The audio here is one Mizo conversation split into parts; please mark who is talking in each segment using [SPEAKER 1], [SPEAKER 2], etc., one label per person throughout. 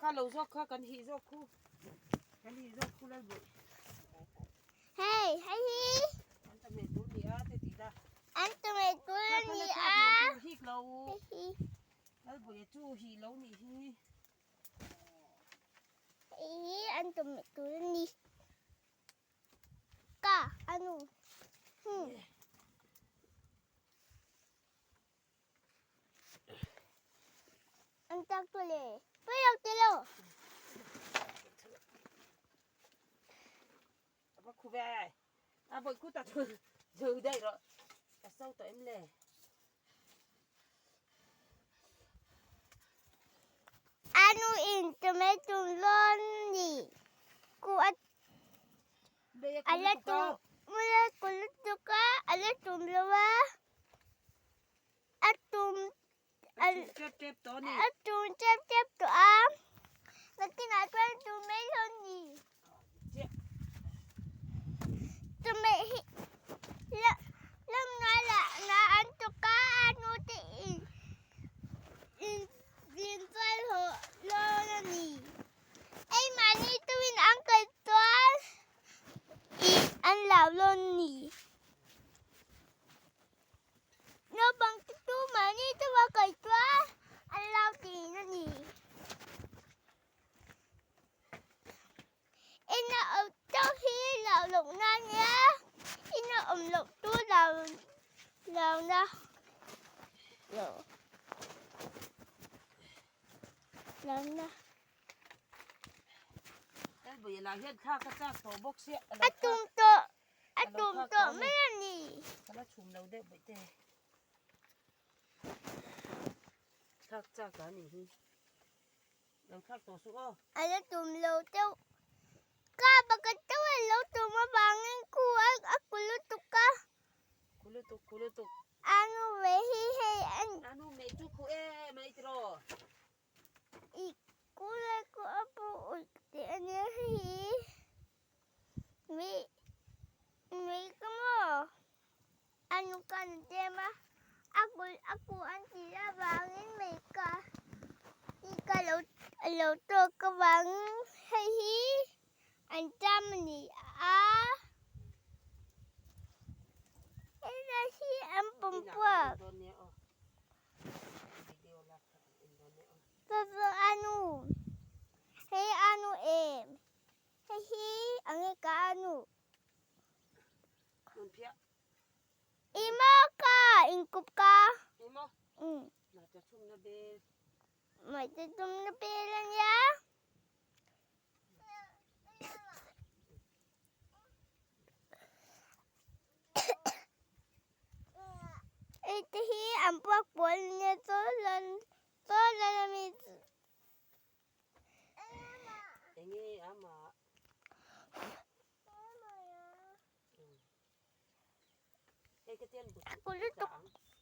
[SPEAKER 1] Kha lo zawk kha kan hih zawk khu. Kan hih zawk khu Lalbawih.
[SPEAKER 2] Hei, hei hi.
[SPEAKER 1] An ta meh tur ni a te tih la.
[SPEAKER 2] An ta meh tur a ni a.
[SPEAKER 1] Hik lo. Lalbawih chu hih lo nih hi.
[SPEAKER 2] Hei hi an ta meh tur a ni. Ka anu. Hmm. An tak tu le. Pui lo ti lo.
[SPEAKER 1] Apa khu ve. A boi khu ta chu. Dư đây rồi. A sâu tụi em lè.
[SPEAKER 2] Anu in tomato lon ni. Ku at ala tu mula kulut tu ka ala tum lo a. A tum a tum tep tep tawh a, nakinah chuan tum mai dawn a ni. Chawhmeh hi lam ngai lah na an tuk a, a nu te in in chuan haw dawn a ni. Hei mahni tuin an kal chuan ih an lau dawn a ni. Naupang te chu mahni chauha kal chuan an lau thin a ni. Ina awm chauh hi lau loh na nia, ina awm loh chu lau lau na lo lau na. A tum tawh A tum tawh mai a ni.
[SPEAKER 1] Ka la chhum lo deuh baih te. Thlak chak a nih hi. Lo thlak tawh suh aw.
[SPEAKER 2] A la tum lo deuh. Ka pakhat deuh a lo tum avangin khu a ku lutuk a.
[SPEAKER 1] Ku lutuk, ku lutuk.
[SPEAKER 2] A nu ve hi hei a ni.
[SPEAKER 1] A nu mei chu khu em mai tiraw.
[SPEAKER 2] I ku le ku a pu ui tih a nia hei hi. Mi mi ka maw a nu kan tem a a kut a kuh an tih avangin mi ka mi ka lo lo tawk avangin hei hi an cham a ni a helai hi an pawm puak. Anu hei anu em. Hei hi a nge ka anu. I maw ka inkup ka. Mei te tum na bel a nia. Hei te hi an puak pawl a nia chaw lan chaw lan a mi. Aku lutuk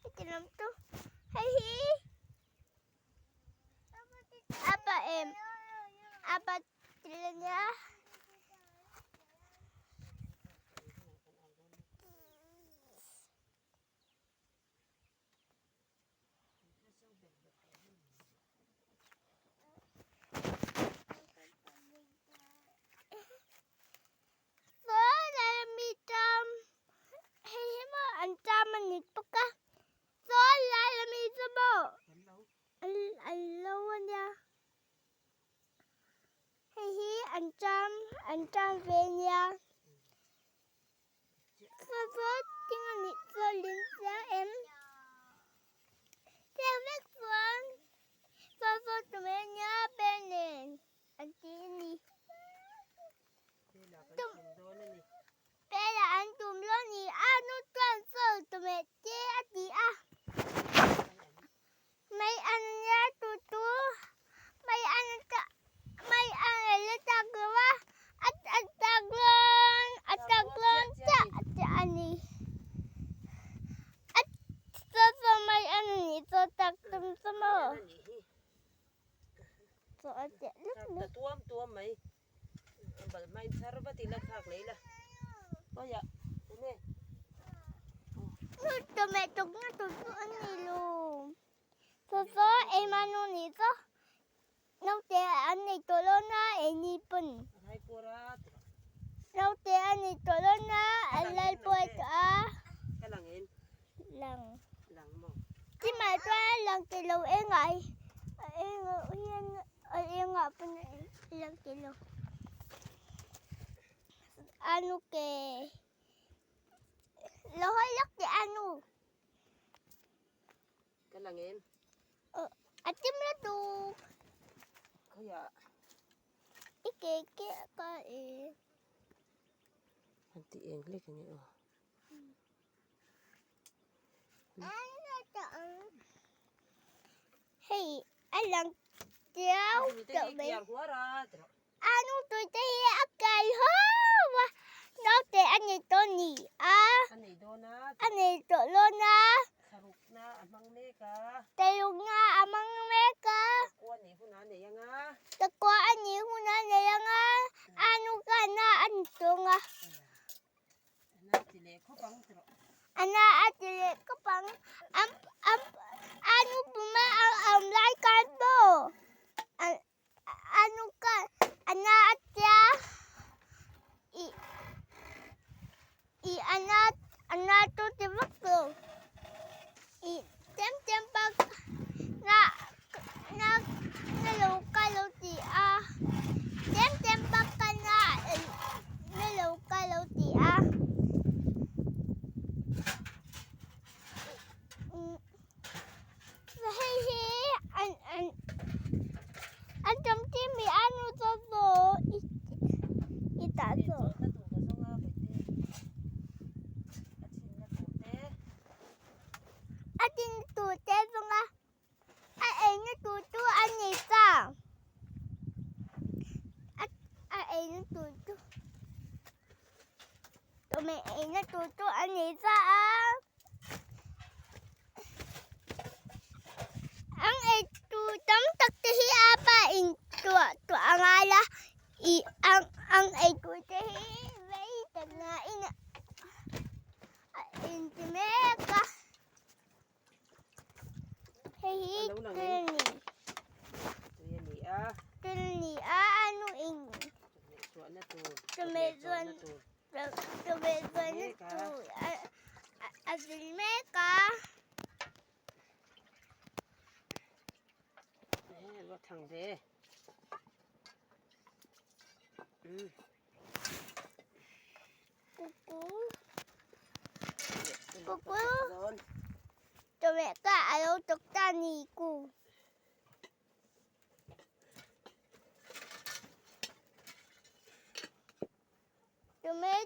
[SPEAKER 2] heti lam chu hei hi apa em apa thil ania. Hei hi maw an cham a ni bawk a saw lai ami chu maw an lo a nia hei hi an cham an cham ve nia saw saw thing a nih chuan lin chiang em chiang vek chuan saw saw tum e nia pen nen an ti a ni. Pela an tum lo ni a nu chuan sawi tumeh che a ti a. Mai an nia tu chu mai an mai an a la chak lo a, a chak dawn a chak dawn chiah chiah a ni. A saw saw mai an nih chu chak tum chu maw. Chaw a chiah lek mai.
[SPEAKER 1] Tuam tuam mai. Bal hmain chhar vat ila thlak leh ila. Khawiah enge?
[SPEAKER 2] Nu chawhmeh tukna tur chu a ni lo. Saw saw ei mah nu nih chu naute an nei. dawn. Naute a ni tawh dawn a, an lal buai tawh a. Lang. Chimah chuan a lang tih lo engah hian a engah pawn a lang tih lo. A nu ke lo hawi lawk teh a nu.
[SPEAKER 1] Ka lang em?
[SPEAKER 2] A tim lutuk.
[SPEAKER 1] Khawiah?
[SPEAKER 2] I ke ke ka e.
[SPEAKER 1] An ti eng hlek a ni aw.
[SPEAKER 2] Hei a lang chiau tawh mai. A nu tui te hi a kai ho a, naute a nei tawh ni a, a nei tawh dawn a,
[SPEAKER 1] Thlarukna a hmang mek a,
[SPEAKER 2] Thlarukna a hmang mek a,
[SPEAKER 1] Takua a nih hunah a nei ang a,
[SPEAKER 2] Takua a nih hunah a nei ang a, a nu khan a ni tawng a.
[SPEAKER 1] A na ti leh khawp ang tawh.
[SPEAKER 2] A na a ti leh khawp ang. A nu puma a awm lai khan pawh a nu khan a na a tia ih ih a na a na chu ti vak lo ih tlem tlem bak na na na lo ka lo ti a tlem tlem bak ka na na lo ka lo ti a hei hi an an an tam chi mi a nu chaw chaw i tah chaw. A tin tur te zawnga a eina tur chu a nei ta. A eina tur chu chawhmeh eina tur chu a nei ta a. Ang ei tur tam tak te hi a pa in tuah tuah a ngai a ih ang ang ei tur te hi vei tak ngaiin a. A inti mek a, hei hi tui a ni. Tui a ni a, a nu in chawhmeh zuan chawhmeh zuanna tur a zin mek a. Kuku chawhmeh kha a lo tawk ta a ni ku. Chawhmeh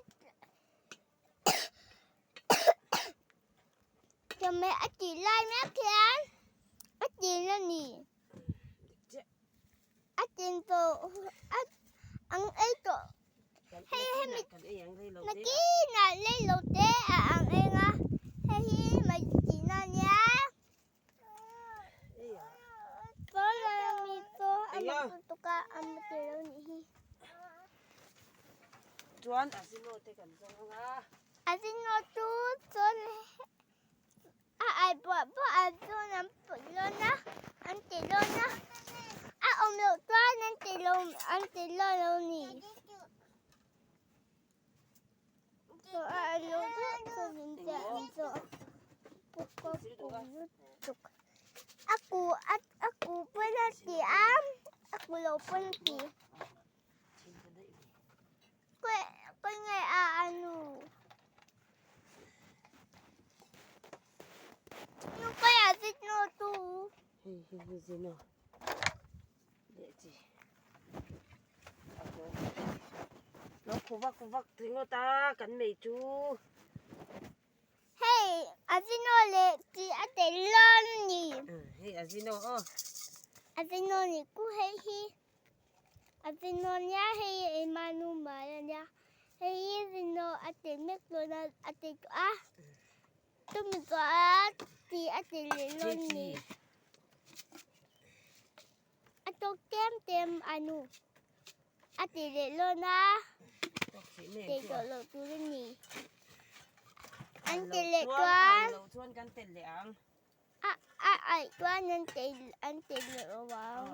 [SPEAKER 2] chawhmeh a tih lai mek hian a tin a ni. A tin tawh ang ei tawh. Hei hemi nakinah lei lo te a ang eng a hei hi mai tihna a nia mi chu a mak lutuk a a mu ti lo nih hi
[SPEAKER 1] chuan azino te kan zawng ang a
[SPEAKER 2] azino chu chuan A ai buah buah ah chuan an put dawn a, an ti dawn a, a awm loh chuan an ti lo an ti dawn lo ni. A ku a ku pawn a ti a, a ku lo pawn a ti. Khawi nge a a nu? Nu khawi ah zit nu tu?
[SPEAKER 1] Hei hi hi zin aw. Leh chi. Lo khu vak vak ringawt a kan nei chu.
[SPEAKER 2] Hei azino leh chi a tel dawn a ni.
[SPEAKER 1] Hei azino aw.
[SPEAKER 2] Azino ni ku hei hi. Azino nia hei Emanu mal a nia. Hei hi azino a tel mek dawn a a tel tawh a. Chumi zawh a chi a tel leh dawn a ni. A tawk tlem tlem a nu. A ti leh lawn a, tih tawh loh tur a ni. An ti leh chuan a aih chuan an ti an ti leh lo ang.